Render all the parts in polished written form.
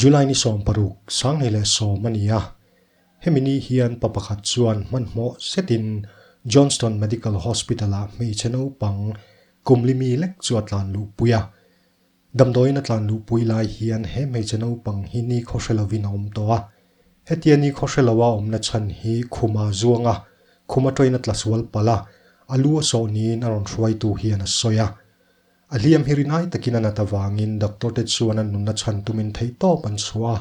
July ni 16, 2010 a ni a. Hemi ni hian pa pakhat chuan hmanhmawh zetin Johnston Medical Hospital-ah hmeichhe naupang kum li mi lek chu a tlan luhpui a. Damdawiin a tlan luhpui lai hian he hmeichhe naupang hi ni khaw hre lovin a awm tawh a. Hetia ni khaw hre loa awmna chhan hi khuma zuanga khum atawin a tla sual palh a, a lu a sawh niin a rawn hruaitu hian a sawi a. A hliam hi rinai takin a nat avangin doctor te chuan an nunna chhan tumin theihtawp an chhuah a.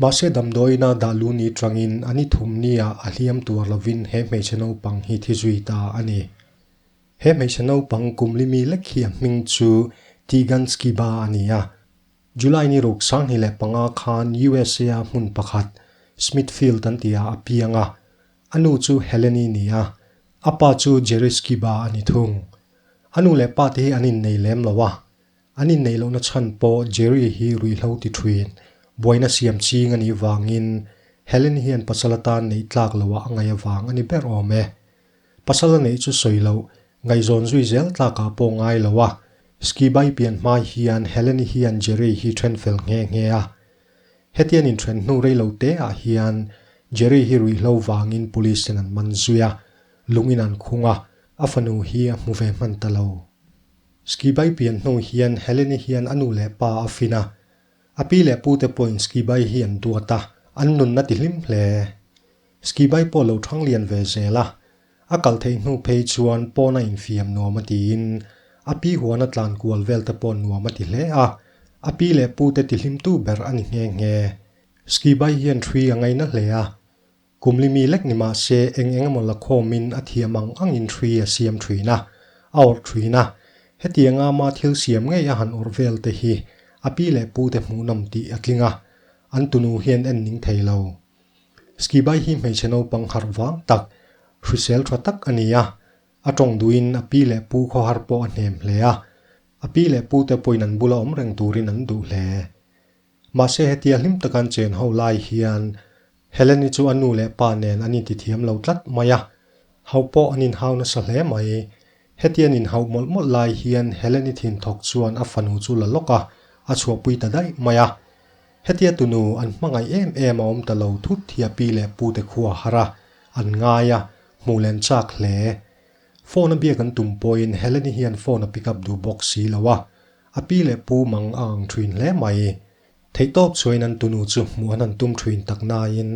Mahse damdawiina dah lu ni tangin a ni thum nia a hliam tuar lovin he hmeichhe naupang hi thi zui ta a ni. He hmeichhe naupang kum li mi lek hi a hming chu Teagan Skiba a ni a. July ni ruk 2005 khan USA a hmun pakhat Smithfield an tihah a piang a. A nu chu Helen-i ni a, a pa chu Jerry Skiba a ni thung. A nu leh pa te hi an innei lem lo a, an inneih lohna chhan pawh Jerry hi ruihhlo ti thuin buaina siam ching a nih vangin Helen hian pasal atan neih tlak loah a ngaih avang a ni ber awm e. Pasal a neih chu sawi loh, ngaihzawn zui zel tlakah pawh ngai lo a, Skibai pian hma hian Helen-i hian Jerry hi then fel nghe nghe a. Hetian inthen hnu rei lo te ah hian Jerry hi ruihhlo vangin police ten an man zui a, lungin an khung a, a fanu hi a hmu ve hman ta lo. Skibai pian hnu hian Helen-i hian a nu leh pa a fin a, a pi leh pu te pawhin Skibai hi an duat a, an nunna ti hlim hle. Skibai pawh lo thang lian ve zel a, a kal theih hnu phei chuan pawn a infiam nuam a tiin a pi huan a tlan kual vel te pawh nuam a ti hle a, a pi leh pu te tihlimtu ber a ni nghe nghe. Skibai hian hrui a ngaina hle a, kum li mi lek ni mah se eng eng emaw la khawmin a thiam ang angin hrui a siam thin a, a awrh thin a, hetianga ama thil siam ngei a han awrh vel te hi a pi leh pu te hmuhnawm tih a tling a, an tunu hian en ning thei lo. Skibai hi hmeichhe naupang harh vang tak, hrisel tha tak a ni a. A tawng duhin a pi leh pu khawhar pawh a hnem hle a. A pi leh pu te pawhin an bula awm reng turin an duh hle. Mahse hetia hlim taka an chen ho lai hian Helen-i chu a nu leh pa nen an intithiam lo tlat mai a. Hauh pawh an inhau nasa hle mai. Hetia an inhauh mawlh mawlh lai hian Helen-i thinthawk chuan a fanu chu la lawk a, a chhuahpui ta daih mai a. Hetia tunu an hmangaih em em a awm ta lo thut hi a pi leh pu te khu a har a, an ngai a, hmuh len chak hle. Phone a biak an tum pawhin Helen-i hian phone a pick up duh bawk si lo a, a pi leh pu mang a ang thin hle mai. Theihtawp chuain an tunu chu hmuh an han tum thin tak nain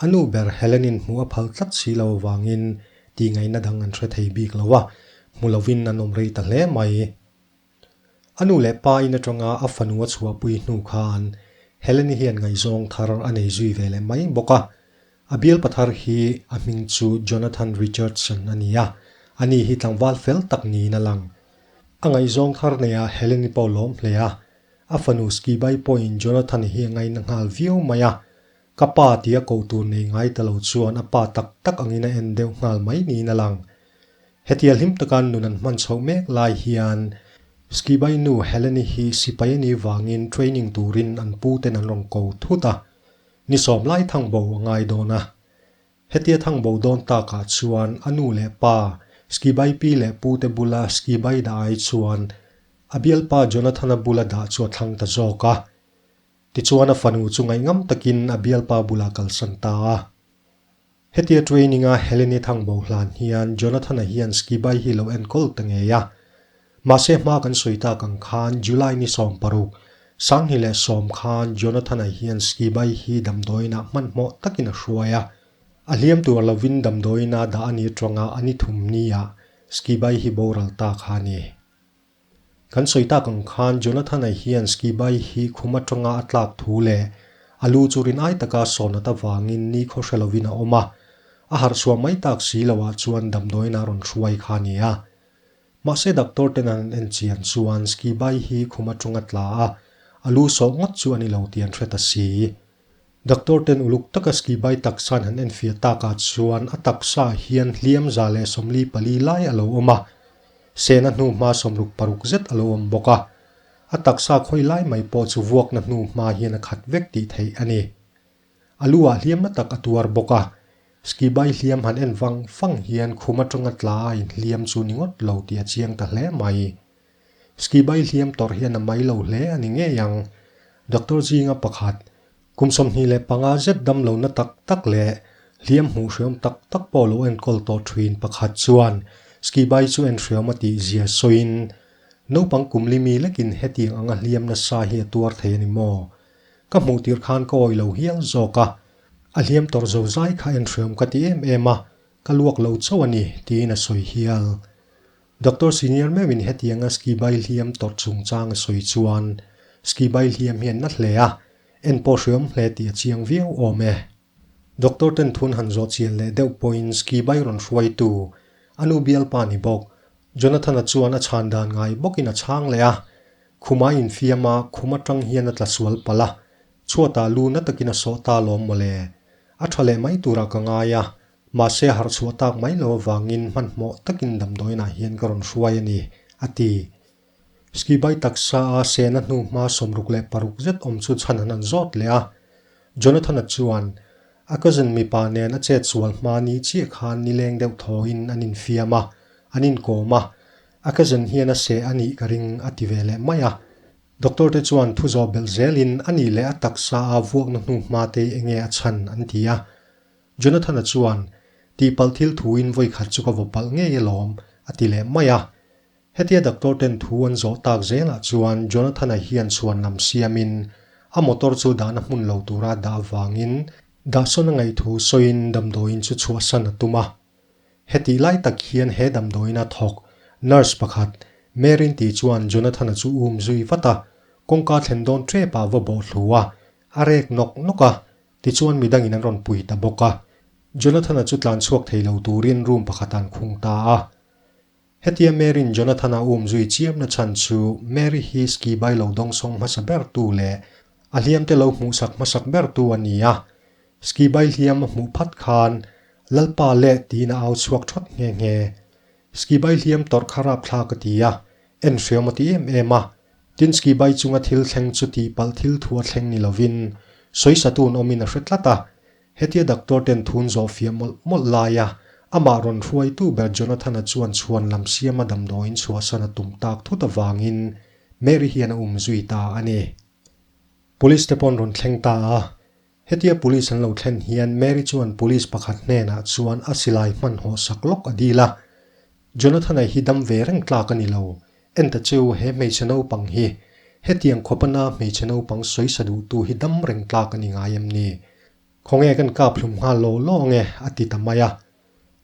a nu ber Helen-in hmuh a phal tlat si lo avangin tihngaihna dang an hre thei bik lo a, hmu lovin an awm rei ta hle mai. A nu leh pa in atanga a fanu a chhuahpui hnu khan Helen-i hian ngaihzawng thar a nei zui ve leh mai bawk a. A bialpa thar hi a hming chu Jonathan Richardson a ni a, ani hi tlangval fel tak niin a lang. A ngaihzawng thar neiah Helen-i pawh lawm hle a, a fanu Skibai pawhin Jonathan hi a ngaina nghal viau mai a. Ka pa tia ko tur nei ngai ta lo chuan a pa tak tak angin a en deuh nghal mai niin a lang. Hetia hlim taka nun an hman chhoh mek lai hian Skibai nu Helen-i hi sipai a nih vangin training turin an pu ten an rawn ko thut a, ni sawm lai thang bo a ngai dawn a. Hetia thang bo dawn takah chuan a nu leh pa Skibai pi leh pu te bula Skibai dah ai chuan a bialpa Jonathan-a bula dah chu a thlang ta zawk a. Tichuan a fanu chu ngaihngam takin a bialpa bulah kalsan ta a. Hetia training-a Helene Thangbo hlan hian Jonathan-a hian Skibai hi lo enkawl ta ngei a. Mahse hma kan sawi tak ang khan July ni 16, 2010 khan Jonathan-a hian Skibai hi damdawiinah hmanhmawh takin a hruai a. A hliam tur lovin damdawiinah dah a ni atanga a ni thum nia Skibai hi boral ta kha a ni. Kan sawi tak ang khan Jonathan-a hian Skibai hi khum atanga a tlak thu leh a lu chu rin ai taka sawn at avangin ni khaw hre lovin a awm a, a harh chhuah mai tak si loah chuan damdawiin a rawn hruai kha a ni a. Mahse doctor ten an en chian chuan Skibai hi khum atanga tla a, a lu sawh ngawt chu a ni lo tih an hre ta si. Doctor ten uluk taka Skibai taksa an han enfiah takah chuan a taksa hian hliam 144 lai a lo awm a, Sena hnu hma 66 zet a lo awm bawk a, a taksa khawi lai mai pawh chu vuakna hnu hma hian a khat vek tih theih a ni. A lu ah hliamna tak a tuar bawk a, Skibai hliam han en vang vang hian khum atanga tla a inhliam chu ni ngawt lo tih a chiang ta hle mai. Skibai hliam tawrh hian a mai lo hle a ni ngei ang. Doctor zinga pakhat. Kum 25 zet damlo na tak tak leh hliam hmuh hriam tak tak pawh lo enkawl tawh thin pakhat chuan ski bai chu en hriam a tih zia sawiin, Naupang kum li mi lekin hetiang anga hliam nasa hi a tuar thei a ni maw? Ka hmuh tir khan ka awih lo hial zawk a, a hliam tawrh zo zai kha en hriam ka ti em em a, ka luak lo chauh a ni, tiin a sawi hial. Doctor senior meuhin hetianga ski bai hliam tawrh chungchang a sawi chuan, ski bai hliam hi an na hle a, en pawh hriam hle tih a chiang viau awm e. Doctor ten thun han zawh chian leh deuh pawhin ski bai rawn hruaitu, a nu bialpa ni bawk, Jonathan-a chuan a chhan dan ngai bawkin a chhang leh a, khuma infiam a, khum atang hian a tla sual palh a, chhuatah lu na takin a sawh ta lawm mawle. A tha leh mai turah ka ngai a, mahse harh chhuah tak mai lo avangin hmanhmawh takin damdawiinah hian ka rawn hruai a ni, a ti. Ski bai taksa a sehna hnu hma 66 zet awm chu chhan an han zawt leh a. Jonathan-a chuan a cousin mipa nen a chet sual hma ni chiah khan nileng deuh thawiin an infiam a, an inkawm a, a cousin hian a seh a nih ka ring a ti ve leh mai a. Doctor te chuan thu zawh belh zelin a nih leh a taksa a vuakna hnu hma te enge a chhan an ti a. Jonathan-a chuan, Tihpalh thil thuin vawikhat chu ka vaw palh ngei alawm a ti leh mai a. Hetia doctor ten thu an zawh tak zelah chuan Jonathan-a hian chhuan lam siamin a motor chu dahna hmun lo tura dah avangin dahsawn a ngaih thu sawiin damdawiin chu chhuahsan a tum a. Hetih lai tak hian he damdawiina thawk nurse pakhat Merin tih chuan Jonathan-a chu um zui vat a, kawngka thlen dawn tep ah va bawh thlu a, a rek nawk nawk a, tichuan midangin an rawn pui ta bawk a. Jonathan-a chu tlan chhuak thei lo turin room pakhat an khung ta a. Hetia Mary'n Jonathan-a um zui chiamna chhan chu Mary hi ski bai lo dawngsawng hmasa bertu leh a hliamte lo hmuhsak hmasak bertu a ni a. Ski bai hliam a hmuh phat khan Lalpa leh tiin a au chhuak thawt nghe nghe. Ski bai hliam tawrh kha rapthlak a ti a, en hriam a ti em em a. Tin ski bai chunga thil thleng chu tihpalh thil thu a thleng ni lovin sawisatun awmin a hre tlat a. Hetia doctor ten thun zawh fiah mawlh mawlh laia amah rawn hruaitu ber Jonathan-a chuan chhuan lam siama damdawiin chhuahsan a tum tak thut avangin Mary hian a um zui ta a ni. Police te pawh an rawn thleng ta a, hetia police an lo thlen hian Mary chuan police pakhat hnenah chuan a silai hmanhawh sak lawk a dil a, Jonathan-a hi dam ve reng tlak a ni lo, en ta cheu he hmeichhe naupang hi, hetiang khawpa na hmeichhe naupang sawisa duhtu hi dam reng tlak a ni ngai em ni? Khawnge kan kap hlum nghal law law ange a ti ta mai a.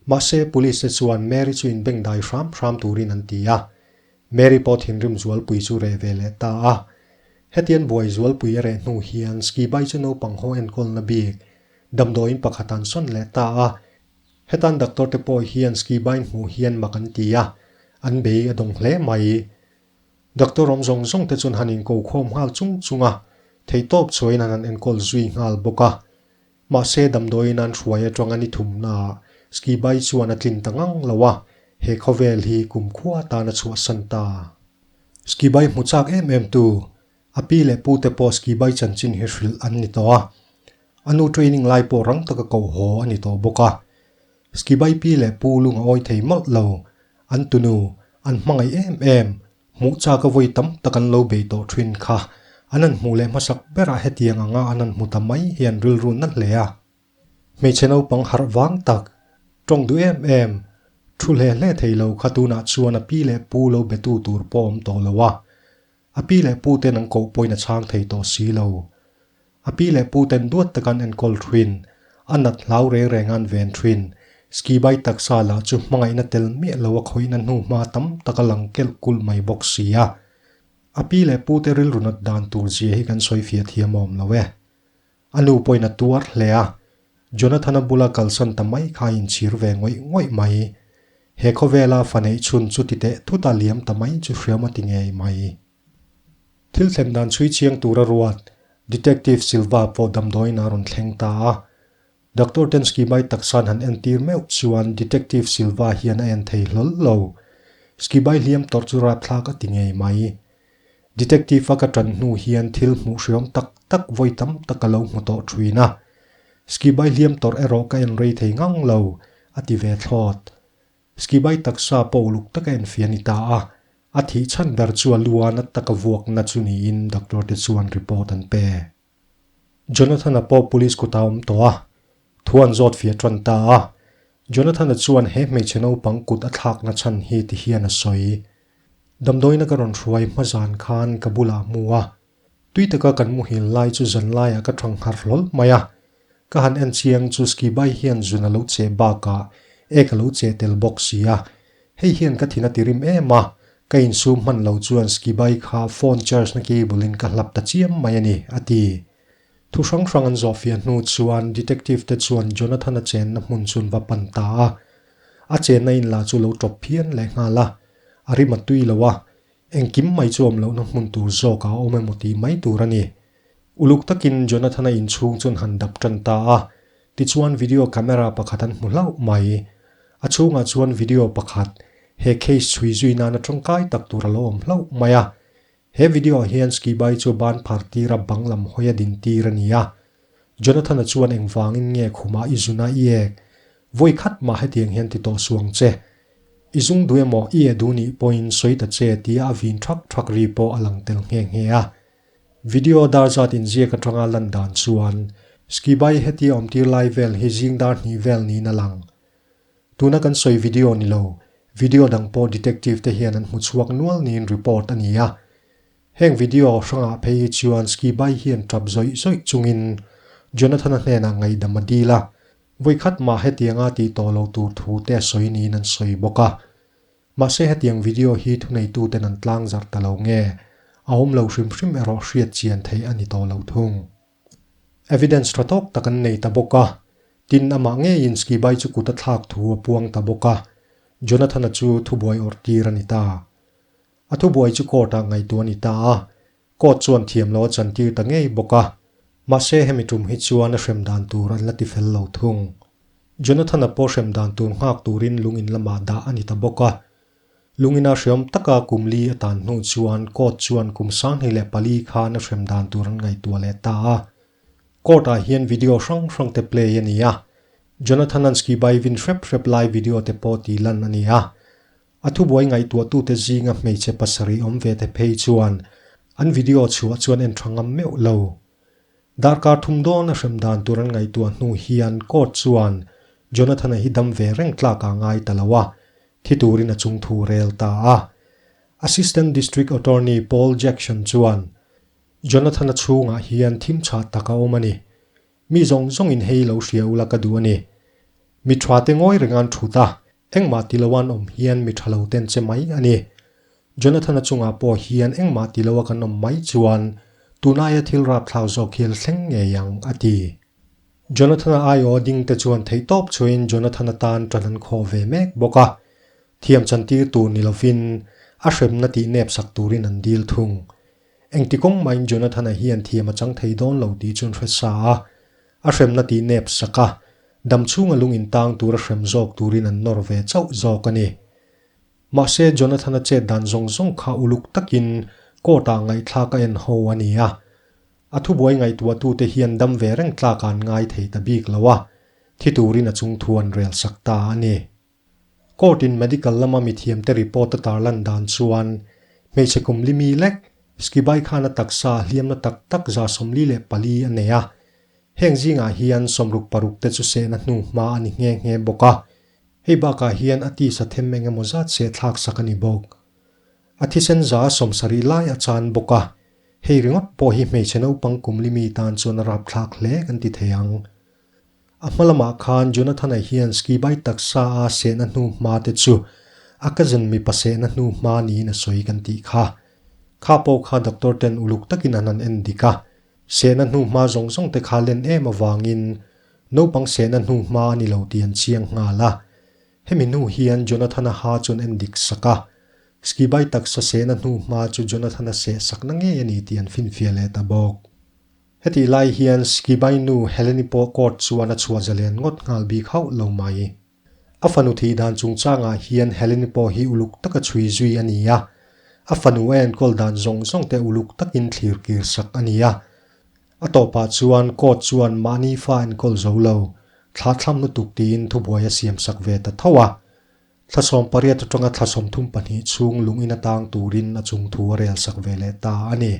Mahse police te chuan Mary chu inbengdai hram hram turin an ti a. Mary pawh thinrim zualpui chu reh ve leh ta a. Hetian buai zualpui a reh hnu hian ski bai chu naupang ho enkawlna bik damdawiin pakhat an sawn leh ta a. Hetan doctor te pawh hian ski bain hmuh hian mak an ti a, an bei a dawng hle mai. Doctor awm zawng zawng te chuan han inko khawm nghal chung chung a, theihtawp chhuahin an han enkawl zui nghal bawk a. Mahse damdawiin an hruai atanga ni thumnaah ski bai chuan a tlin ta ngang lo a, he khawvel hi kumkhua atan a chhuahsan ta. Ski bai hmu chak em em tu, a pi leh pu te pawh ski bai chanchin hi hrilh an ni tawh a. A nu training lai pawh rang taka koh haw a ni tawh bawk a. Skibai pi leh pu lung a awi thei mawlh lo. An tunu, an hmangaih em em, hmuh chak a vawi tam tak an lo bei tawh thin kha. An han hmuh leh hmasak berah hetiang anga an han hmu ta mai hian rilru na hle a. Hmeichhe naupang harh vang tak, tawng duh em em, thu hle hle thei lo kha tunah chuan a pi leh pu lo betu tur pawh awm tawh lo a. A pi leh pu ten an koh pawhin a chhang thei tawh si lo. A pi leh pu ten duat taka an enkawl thin, a nat hlau reng reng a an ven thin. Ski bai taksa lah chu hmangaihna tel miah lo a khawihna hnu hma tam tak a lang kelh kulh mai bawk si a. A pi leh pu te rilru nat dan tur zia hi kan sawi fiah thiam awm lo e. A nu pawhin a tuar hle a, Jonathan-a bula kalsan ta mai kha a inchhir ve ngawih ngawih mai. He khawvela fa neih chhun chu ti teh thut a liam ta mai chu hriam a ti ngei mai. Thil thlen dan chhui chiang tura ruat, Detective Silva pawh damdawiin a rawn thleng ta a. Doctor ten Skibai taksan han entir meuh chuan Detective Silva hian a en thei hlawl lo. Skibai hliam tawrh chu rapthlak a ti ngei mai. Detective a ka ṭan hnu hian thil hmuh hriawm tak tak vawi tam tak ka lo hmu tawh ṭhin a. Skibai hliam tawrh erawh ka en rei thei ngang lo, a ti ve thlawt. Skibai taksa pawh uluk taka enfiah a ni ta a, a thih chhan ber chu a lu a na taka vuakna chu niin doctor te chuan report an pe. Jonathan-a pawh police kutah a awm tawh a, thu an zawt fiah tan ta a. Jonathan-a chuan he hmeichhe naupang kut a thlakna chhan hi ti hian a sawi. Damdawiina ka rawn hruai hma zan khan ka bulah a hmu a, tui taka kan muhil lai chu zan laiah ka thang ngharh hlawl mai a. Ka han en chiang chu ski bai hian zun a lo cheh bakah ek a lo cheh tel bawk si a, hei hian ka thin a ti rim em a, ka insum hman lo chuan ski bai kha phone charge na cable in ka hlap ta chiam mai a ni, a ti. Thu hrang hrang an zawhfiah hnu chuan detective te chuan Jonathan-a chenna hmun chu an va pan ta a, a chenna in lah chu lo tawp phian leh nghal a, a rim a tui lo a, Engkim mai chu awm lohna hmun tur zawkah a awm emaw tih mai tur a ni. Uluk takin Jonathan-a inchhung chuan han dap tan ta a, tichuan video camera pakhat an hmu hlauh mai. A chhungah chuan video pakhat, he case chhui zui nana tangkai tak tur a lo awm hlauh mai a. He video-ah hian Skibai chu ban phar tira bang lam hawi a din tir a ni a. Jonathan-a chuan engvangin nge khumah i zuna i ek? Vawi khat mah hetiang hian ti tawh suang che. I zung duh emaw i e duh nih pawhin sawi ta che tia a vin thak thak ri pawh a lang tel nghe nghe a. Video dar zat inziak atanga lan dan chuan Skibai hetia awmtir lai vel hi zing dar hnih vel niin a lang. Tuna kan sawi video ni lo, video dang pawh detective te hian an hmu chhuak nual niin report a ni a. Heng video hrangah phei hi chuan Skibai hian tap zawih zawih chungin Jonathan-a hnenah ngaihdam a dil a, Vawikhat mah hetianga tih tawh lo tur thu te a sawi niin an sawi bawk a. Mahse hetiang video hi thuneituten an tlang zarh ta lo nge, a awm lo hrim hrim erawh hriat chian theih a ni tawh lo thung. Evidence tha tawk tak an nei ta bawk a, tin amah ngeiin Skibai chu kut a thlak thu a puang ta bawk a, Jonathan-a chu thubuai awrh tir a ni ta. A thubuai chu court-ah ngaihtuah a ni ta a, Court chuan thiam lo a chantir ta ngei bawk a, mahse hemi tum hi chuan a hrem dan tur an la ti fel lo thung. Jonathan-a pawh hrem dan tur nghak turin lung in lamah dah a ni ta bawk a. Lung ina hreawm taka kum li a tan hnu chuan court chuan kum 2004 khan a hrem dan tur an ngaihtuah leh ta a. Court-ah hian video hrang hrang te play a ni a, Jonathan-a'n ski bai vin hrep hrep lai video te pawh tih lan a ni a. A thubuai ngaihtuahtute zinga hmeichhe pasarih awm ve te phei chuan an video chhuah chuan en tha ngam meuh lo. Darkar thum dawn a hrem dan tur an ngaihtuah hnu hian court chuan Jonathan-a hi dam ve reng tlakah ngai ta lo a, thi turin a chung thu rel ta a. Assistant District Attorney Paul Jackson chuan Jonathan-a chhungah hian thim chhah tak a awm a ni. Mi zawng zawngin hei lo hria ula ka duh a ni. Mi tha te ngawi reng an thut a, engmah ti lo an awm hian mi tha lo ten che mai a ni. Jonathan-a chungah pawh hian engmah ti lo a kan awm mai chuan tunaia thil rapthlak zawk hi a thleng ngei ang, a ti. Jonathan-a aiawh ding te chuan theihtawp chuain Jonathan-a tan tan an khawh ve mek bawk a, thiam chantir tur ni lovin a hremna tih nep sak turin an dil thung. Engti kawng mahin Jonathan-a hian thiam a chang thei dawn lo tih chu an hre sa a, a hremna tih nep sak a, dam chhunga lung intang tura hrem zawk turin an nawr ve chauh zawk a ni. Mahse, Jonathan-a chet dan zawng zawng kha uluk takin court-ah ngaihthlak a en ho a ni a, a thubuai ngaihtuahtute hian dam ve reng tlakah an ngai thei ta bik lo a, thi turin a chungthu an rel sak ta a ni. Court in medical lama mithiamte report a tarlan dan chuan hmeichhe kum li mi lek Skibai khan a taksa a hliamna tak tak 44 a nei a. Heng zingah hian 66 te chu sehna hnu hma a ni nghe nghe bawk a. Hei bakah hian a tisa them eng emaw zat seh thlak sak a ni bawk. A thisen 70 lai a chan bawk a. Hei ringawt pawh hi hmeichhe naupang kum li mi tan chuan a rapthlak hle kan ti thei ang. A hma lamah khan Jonathan-a hian ski bai taksa a sehna hnu hma te chu a cousin mipa sehna hnu hma niin a sawi kan tih kha. Kha pawh kha doctor ten uluk takin an han en dik a, sehna hnu hma zawng zawng te kha len em avangin naupang sehna hnu hma a ni lo tih an chiang nghal a. Hemi hnu hian Jonathan-a ha chu an en dik sak a, ski bai taksa sehna hnu hma chu Jonathan-a seh sakna ngei a ni tih an finfiah leh ta bawk. Hetih lai hian Skibai nu Heleni pawh court chuan a chhuah zalen ngawt nghal bik hauh lo mai. A fanu thih dan chungchangah hian Heleni pawh hi uluk taka chhui zui a ni a, a fanu a enkawl dan zawng zawng te uluk takin thlir kir sak a ni a. A tawpah chuan court chuan mahni fa enkawl zo lo, thlahthlam lutuk tiin thubuai a siam sak ve ta tho a. Thla 18 atanga thla 32 chhung lungin atang turin a chungthu a rel sak ve leh ta a ni.